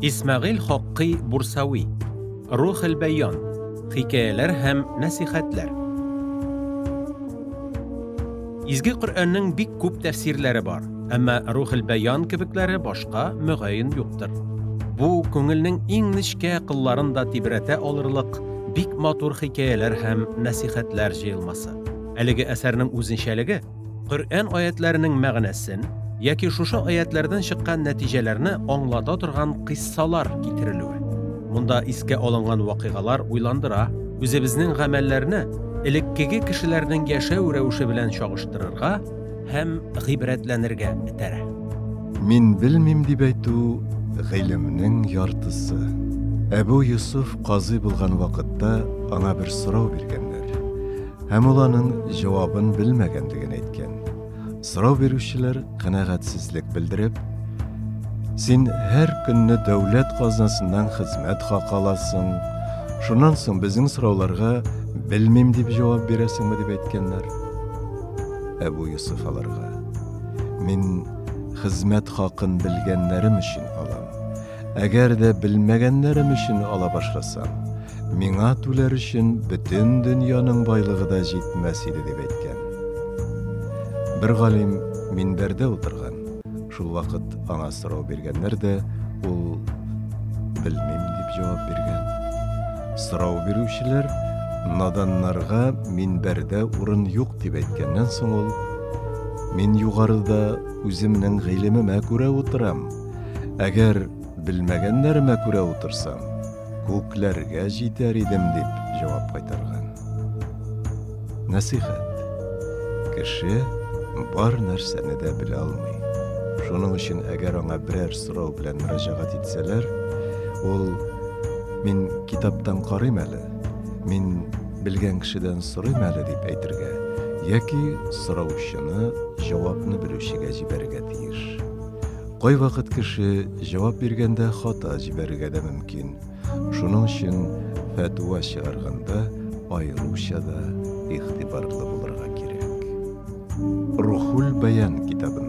Исмәгыйль Хаккый Бурсави. Рухел бәян. Хикәяләр һәм нәсихәтләр. Изге Коръәннең бик күп тәфсирләре бар, әмма Рухел бәян кебекләре башка мөгаен юктыр. Бу күңелнең иң нечкә кылларын да тибрәтә алырлык бик матур хикәяләр һәм нәсихәтләр җыелмасы. Әлеге әсәрнең үзенчәлеге Коръән аятләренең мәгънәсен яки шушы аятләрдән чыккан нәтиҗәләрне аңлата торган кыйссалар китерелүе. Монда искә алынган вакыйгалар уйландыра, үзебезнең гамәлләрне элеккеге кешеләрнең яшәү рәвеше белән чагыштырырга һәм гыйбрәтләнергә этәрә. Мин белмим дип әйтү гыйлемнең яртысы. Әбу Йосыф казый булган вакытта аңа бер сорау биргәннәр. Һәм ул аның җавабын белмәгәнлеген әйткән. Сорау бирүчеләр канәгатьсезлек белдереп, Син һәр көнне дәүләт казнасыннан хезмәт хакы аласың, шуннан соң безнең сорауларга белмим дип җавап бирәсеңме дип әйткәннәр. Әбу Йосыф аларга, Мин хезмәт хакын белгәннәрем өчен алам. Әгәр дә белмәгәннәрем өчен ала башласам, миңа түләр өчен бөтен дөньяның байлыгы да җитмәс иде, дип әйткән. Бер галим минбәрдә утырган. Шул вакыт аңа сорау биргәннәр дә, ул белмим дип җавап биргән. Сорау бирүчеләр наданнарга минбәрдә урын юк дип әйткәннән соң ул, Мин югарыда үземнең гыйлемемә күрә утырам. Әгәр белмәгәннәремә күрә утырсам, күкләргә җитәр идем, дип җавап кайтарган. Нәсыйхәт. Кеше бар нәрсәне дә белә алмый. Шуның өчен әгәр аңа берәр сорау белән мөрәҗәгать итсәләр, ул мин китаптан карыйм әле, мин белгән кешедән сорыйм әле дип әйтергә яки сораучыны җавапны белүчегә җибәрергә тиеш. Кайвакыт кеше җавап биргәндә хата җибәрергә дә мөмкин. Шуның өчен фәтва чыгарганда аеруча да игътибарлы булырга кирәк. Рухул бәян китабыннан.